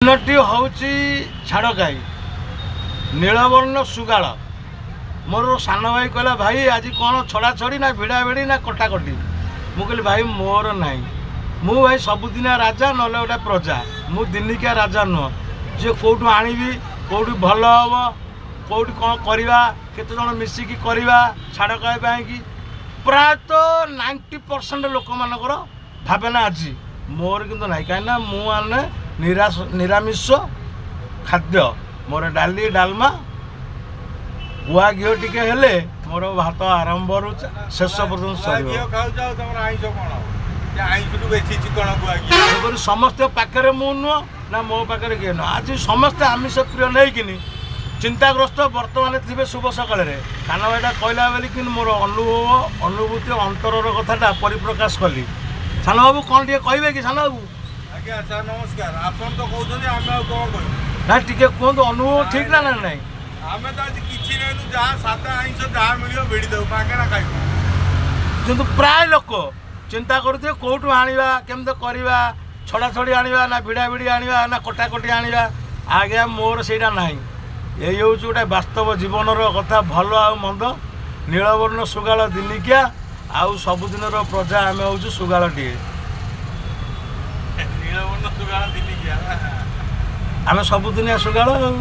ଦିନଟି ହେଉଛି ଛାଡ଼ଖାଇ, ନୀଳବର୍ଣ୍ଣ ଶୃଗାଳ। ମୋର ସାନ ଭାଇ କହିଲା, ଭାଇ, ଆଜି କ'ଣ ଛଡ଼ା ଛଡ଼ି ନା ଭିଡ଼ା ଭିଡ଼ି ନା କଟାକଟି? ମୁଁ କହିଲି, ଭାଇ, ମୋର ନାହିଁ। ମୁଁ ଭାଇ ସବୁଦିନିଆ ରାଜା, ନହେଲେ ଗୋଟେ ପ୍ରଜା। ମୁଁ ଦିନିକିଆ ରାଜା ନୁହଁ ଯିଏ କେଉଁଠୁ ଆଣିବି, କେଉଁଠି ଭଲ ହେବ, କେଉଁଠି କ'ଣ କରିବା, କେତେ ଜଣ ମିଶିକି କରିବା। ଛାଡ଼ଖାଇ ପାଇଁକି ପ୍ରାୟତଃ 90% ଲୋକମାନଙ୍କର ଭାବନା ଅଛି, ମୋର କିନ୍ତୁ ନାହିଁ। କାହିଁକିନା ମୁଁ ଆନେ ନିରାମିଷ ଖାଦ୍ୟ। ମୋର ଡାଲି, ଡାଲମା, ଗୁଆ ଘିଅ ଟିକେ ହେଲେ ମୋର ଭାତ ଆରମ୍ଭରୁ ଶେଷ ପର୍ଯ୍ୟନ୍ତ ସରିବ। ଘିଅ ଖାଉଛ, ଆଉ ତମର ଆଇଁଷ କ'ଣ ଯେ ଆଇଁଷଠୁ ବେଶୀ ଚିକଣ ଗୁଆ ଘିଅ। ତେଣୁକରି ସମସ୍ତ ପାଖରେ ମୁଁ ନୁହଁ ନା ମୋ ପାଖରେ କିଏ ନୁହଁ। ଆଜି ସମସ୍ତେ ଆମିଷ ପ୍ରିୟ ନେଇକିନି ଚିନ୍ତାଗ୍ରସ୍ତ ବର୍ତ୍ତମାନ ଥିବେ ଶୁଭ ସକାଳରେ। ସାନ ଭାଇଟା କହିଲା ବୋଲି କିନ୍ତୁ ମୋର ଅନୁଭବ, ଅନୁଭୂତି, ଅନ୍ତରର କଥାଟା ପରିପ୍ରକାଶ କଲି। ସାନ ବାବୁ, କ'ଣ ଟିକେ କହିବେ କି ସାନ ବାବୁ? ଆଜ୍ଞା ସାର୍, ନମସ୍କାର। ଆପଣ ତ କହୁଛନ୍ତି, ଆମେ ଆଉ କ'ଣ କହିବୁ? ନା, ଟିକେ କୁହନ୍ତୁ, ଅନୁଭବ ଠିକ ନା ନା ନାଇଁ? ଆମେ ତ ଆଜି କିଛି ନେଇନୁ। ଯାହା ସାଧା ଆଇଁଷ ଯାହା ମିଳିବ ଭିଡ଼ି ଦେବୁ, ମାଗଣା ଖାଇବୁ। କିନ୍ତୁ ପ୍ରାୟ ଲୋକ ଚିନ୍ତା କରୁଥିବେ, କେଉଁଠୁ ଆଣିବା, କେମିତି କରିବା, ଛଡ଼ା ଛଡ଼ି ଆଣିବା ନା ଭିଡ଼ା ଭିଡ଼ି ଆଣିବା ନା କଟାକଟି ଆଣିବା। ଆଜ୍ଞା, ମୋର ସେଇଟା ନାହିଁ। ଏଇ ହେଉଛି ଗୋଟେ ବାସ୍ତବ ଜୀବନର କଥା, ଭଲ ଆଉ ମନ୍ଦ। ନୀଳବର୍ଣ୍ଣ ଶୃଗାଳ ଦିନିକିଆ, ଆଉ ସବୁଦିନର ପ୍ରଜା ଆମେ ହେଉଛୁ ଶୃଗାଳଟିଏ। ନୀଳବର୍ଣ୍ଣ ଶୃଗାଳ ଦିନିକିଆ। ଆମେ ସବୁଦିନିଆ ଶୃଗାଳ ଆଉ।